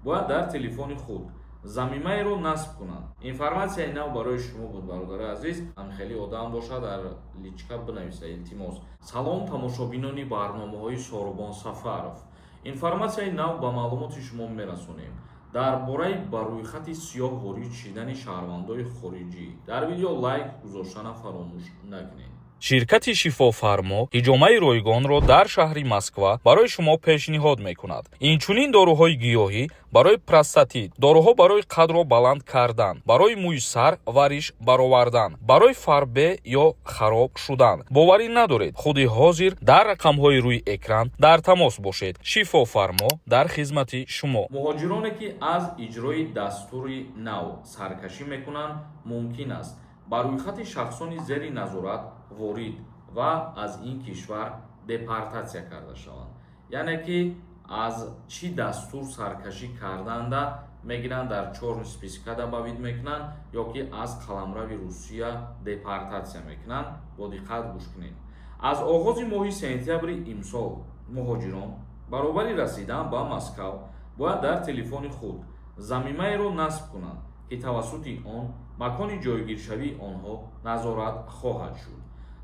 Бояд дар телефони худ замимаеро насб кунанд. Информатсияи нав барои шумо буд, бародари азиз. Ҳамхели одам бошад, дар личка бинависа, илтимос. Салом, тамошобинони барномаҳои Сорубон Сафаров. Информатсияи нав ба маълумоти шумо мерасонем дар бораи ба рӯйхати сиёҳ ворид шидани шаҳрвандои хориҷӣ. Дар видео лайк гузоштана фаромӯш накунед. Ширкати «Шифофармо» ҳиҷомаи ройгонро дар шаҳри Москва барои шумо пешниҳод мекунад. Инчунин доруҳои гиёҳӣ барои простатит, доруҳо барои қадро баланд кардан, барои мӯи сар ва риш баровардан, барои фарбе ё хароб шудан. Боварӣ надоред? Худи ҳозир дар рақамҳои рӯи экран дар тамос бошед. «Шифофармо» дар хизмати шумо. Муҳоҷироне, ки аз иҷрои дастури нав саркашӣ мекунанд, мумкин аст ба рӯйхати шахсони зери назорат ворид ва аз ин кишвар депортатсия карда шаванд. Яъне ки аз чӣ дастур саркашӣ карданда мегиранд, дар чёрный списка добавить мекунанд ё ки аз қаламрави Русия депортатсия мекунанд. Бо диққат гӯш кунед. Аз оғози моҳи сентябри имсол муҳоҷирон баробари расидан ба Москав бояд дар телефони худ замимаеро насб кунанд, ки тавассути он макони ҷойгиршавии онҳо назорат хоҳад шуд.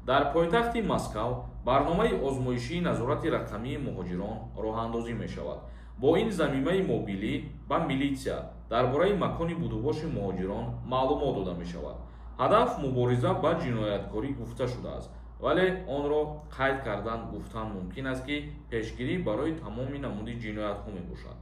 Дар пойтахти Москав барномаи озмоишии назорати рақамии муҳоҷирон роҳандозӣ мешавад. Бо ин замимаи мобилӣ ба милитсия дар бораи макони будубоши муҳоҷирон маълумот дода мешавад. Ҳадаф мубориза ба ҷинояткорӣ гуфта шудааст, вале онро қайд кардан гуфтан мумкин аст, ки пешгирӣ барои тамоми намуди ҷиноятҳо мебошад.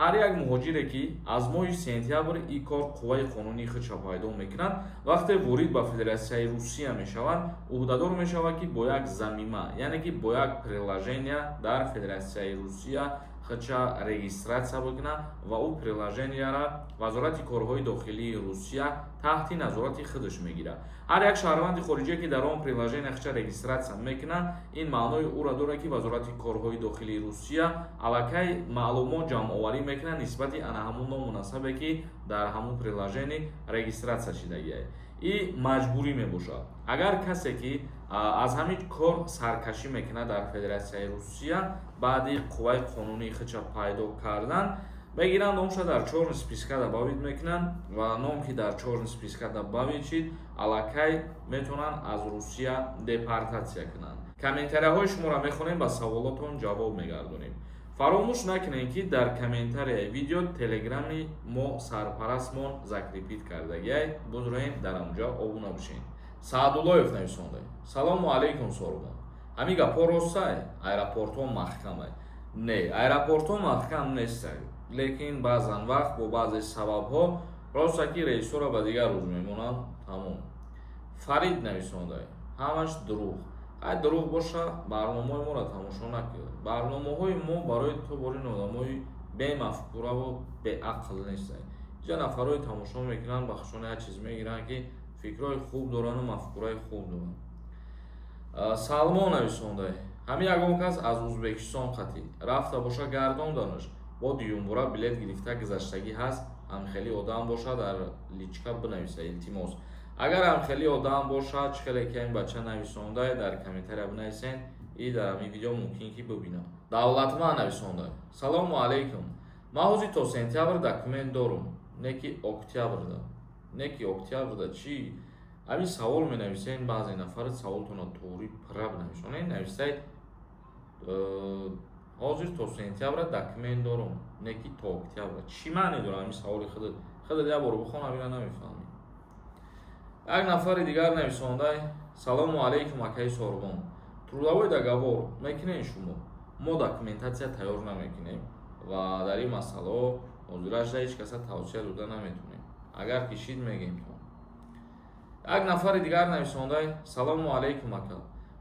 Ҳар як муҳоҷире, ки аз моҳи сентябр ин кор қувваи қонунии худша пайдо мекунад, вақте ворид ба Федератсияи Русия мешавад, ӯҳдадор мешавад, ки бо як замима, яъне ки бо як приложения дар Федератсияи Русия худша регистрация бикунад ва ӯ приложенияра Вазорати корҳои дохилии Русия таҳти назорати худаш мегирад. Ҳар як шаҳрванди хориҷие, ки дар он приложения худша регистрация мекунад, ин маънои ӯро дорад, ки Вазорати корҳои дохилии Русия аллакай маълумот ҷамъоварӣ мекунад нисбати ана ҳамун ному насабе, ки дар ҳамун приложение регистрация шидагиай. И маҷбурӣ мебошад. Агар касе, ки аз ҳамин кор саркашӣ мекунад дар Федератсияи Русия, баъди қувваи қонунии худша пайдо кардан мегиранд, номша дар чёрный списка добавить мекунанд ва ном ки дар чёрный списка добавить шид, аллакай метавонанд аз Русия депортатсия кунанд. Комментарияҳои шуморо мехонем, ба саволотон ҷавоб мегардонем. Фаромӯш накунед, ки дар комментарияи видео телеграми мо сарпарастмон закрепить кардагиай. Бузроем, дар онҷа обуна бишед. Саъдуллоев нависонда: «Салому алайкум, Сорубон. Ҳамин гапҳо ростай? Аэропортҳо маҳкамай?» Не, аэропортҳо маҳкам нестай, лекин баъзан вақт бо баъзе сабабҳо роста, ки рейсҳоро ба дигар рӯз мемонанд, тамом. Фарид нависондай: «Ҳамаш дурӯғ». Ай дурӯғ боша, барномаҳои моро тамошо накунед. Барномаҳои мо барои ту борин одамои бемафкураву беақл нестай. Инҷа нафарҳое тамошо мекунанд, ба хушони як чиз мегиранд, ки фикрҳои хуб дорану мафкураи хуб доранд. Салмон нависондай: «Ҳамин ягон кас аз Узбекистон қатӣ рафта боша, гардонданаш, бо дуюмбора билет гирифта гузаштагӣ ҳаст? Ҳамхели одам боша, дар личка бинависа, илтимос». Агар ҳамхели одам бошад, чӣ хеле ки ин бача нависондай, дар комментария бинависен и дар ҳамин видео мумкин ки бибинам. Давлатман нависондай: «Салому алайкум. Ман ҳозир то сентябр документ дорум, не ки октябрда». Не ки октябрда чӣ? Ҳамин савол менависен, баъзе нафар саволтонро туғри пурра бинависонед. Нависай: «Ҳозир то сентябра документ дорум, не ки то октябра». Чӣ маъне дорад ҳамин саволи худат? Худат як бор бихон, ҳамина намефаҳмӣ. Як нафари дигар нависондай: «Салому алайкум, акаи Сорбон. Трудовой договор мекунед шумо?» Мо документатсия тайёр намекунем ва дар ин масъалаҳо ҳозирашда ҳеҷ каса тавсия дода наметонем. Агар кишид, мегем то. Як нафари дигар нависондай: «Салому алайкум, ака.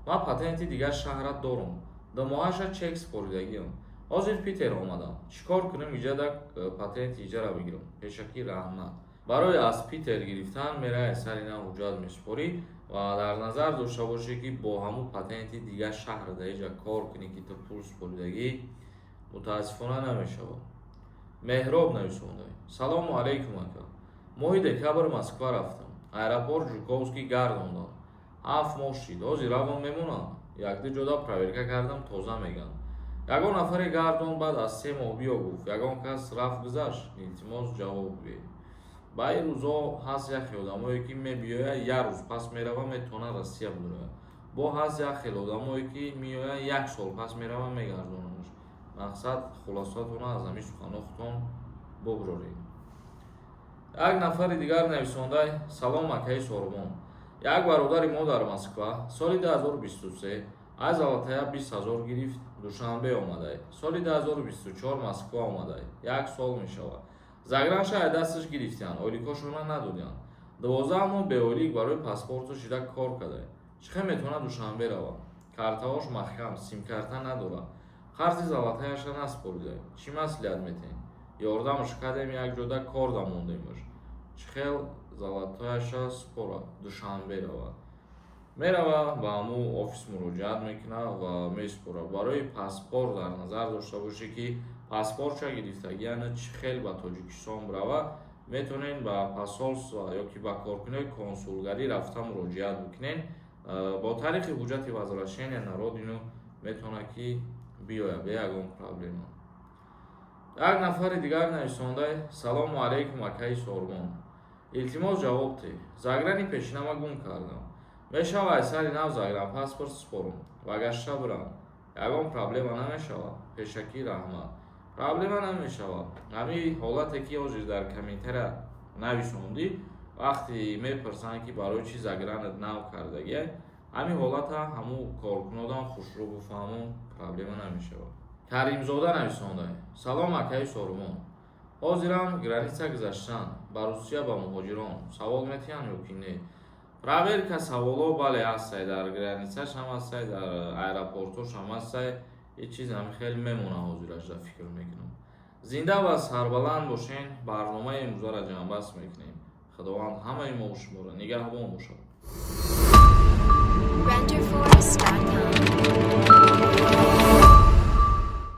Ман патенти дигар шаҳрат дорум, 2 моҳаша чек супоридагиам. Ҳозир Питер омадам, чӣ кор кунем, иҷада патенти иҷара бигирам? Пешакӣ раҳмат». Барои аз Питер гирифтан меравӣ, сари нав ҳуҷҷат месупорӣ ва дар назар дошта бошӣ, ки бо ҳамун патенти дигар шаҳр дар иҷа кор кунӣ, ки ту пул супоридагӣ, мутаассифона, намешавад. Меҳроб нависондай: «Салому алайкум, ака. Моҳи декабр Москва рафтам, аэропорт Жуковский гардондам, 7 моҳ шид. Ҳозир равон мемонам? Якду ҷода проверка кардам, тоза мегӯянд. Ягон нафаре гардон, баъд аз 3 моҳ биё гуфт. Ягон кас рафт, гузашт? Илтимос, ҷавоб гӯед. Ба ин рӯзо ҳаст як хел одамое, ки мебиёяд, як рӯз пас мерава, метавонад Россия бидурояд. Бо ҳаст як хел одамое, ки меояд, як сол пас мерава, мегардонанд. Мақсад, хулосатона аз ҳамин суханҳо худтон буброред. Як нафари дигар нависондай: «Салом, акаи Сорбон. Як бародари мо дар Москва соли 2023 аз золотая 20 000 гирифт, Душанбе омадай. Соли 2024 Москва омадай, як сол мешавад. Загран ша аз дасташ гирифтиянд, ойликошона надодиянд. 12 моҳ беойлик барои паспорту шида кор кардай. Чӣ хел метавонад Душанбе равад? Картаҳош маҳкам, симкарта надорад, қарзи золотая ша наспоридай. Чӣ маслиҳат метиҳем? Ёрдамаш кардем, як ҷода кор дамондемаш. Чӣ хел золотая ша спора, Душанбе равад?» Мерава, ба ҳамун офис муроҷиат мекунад ва месупорад. Барои паспорт дар назар дошта бошед, ки паспортша гирифтагиана чӣ хел ба Тоҷикистон бирава. Метавонед ба посольство ё ки ба коркунои консулгарӣ рафта муроҷиат бикунед. Бо тариқи ҳуҷҷати возвращения на родину метавонад, ки биёяд бе ягон проблема. Як нафари дигар нависондай: «Салому алайкум, акаи Сорбон. Илтимос, ҷавоб теҳ. Загран и пешинама гум кардам. Мешава аз сари нав загранпаспорт супорум ва гашта бирам? Ягон проблема намешавад? Пешакӣ раҳмат». Проблема намешавад. Ҳамин ҳолате, ки ҳозир дар комментария нависондӣ, вақте мепурсанд, ки барои чӣ загран ат нав кардагиай, ҳамин ҳолата ҳамун коркунодам хушрӯ бифаҳмон, проблема намешавад. Каримзода нависонда: «Салом, акаи Сорбон. Ҳозирам граница гузаштан ба Русия ба муҳоҷирон савол метиҳанд ё ки не? Проверка, саволо, бале, ҳастай. Дар граница ш ҳам ҳастай, дар аэропортош ҳам ҳастай. Ҳеҷ чиз ҳами хеле мемона ҳозирашда, фикр мекунам. Зинда ва сарбаланд бошен. Барномаи имрӯзаро ҷамъбаст мекунем. Худованд ҳамаи мо шуморо нигаҳбон бошад». Renderforest.ai.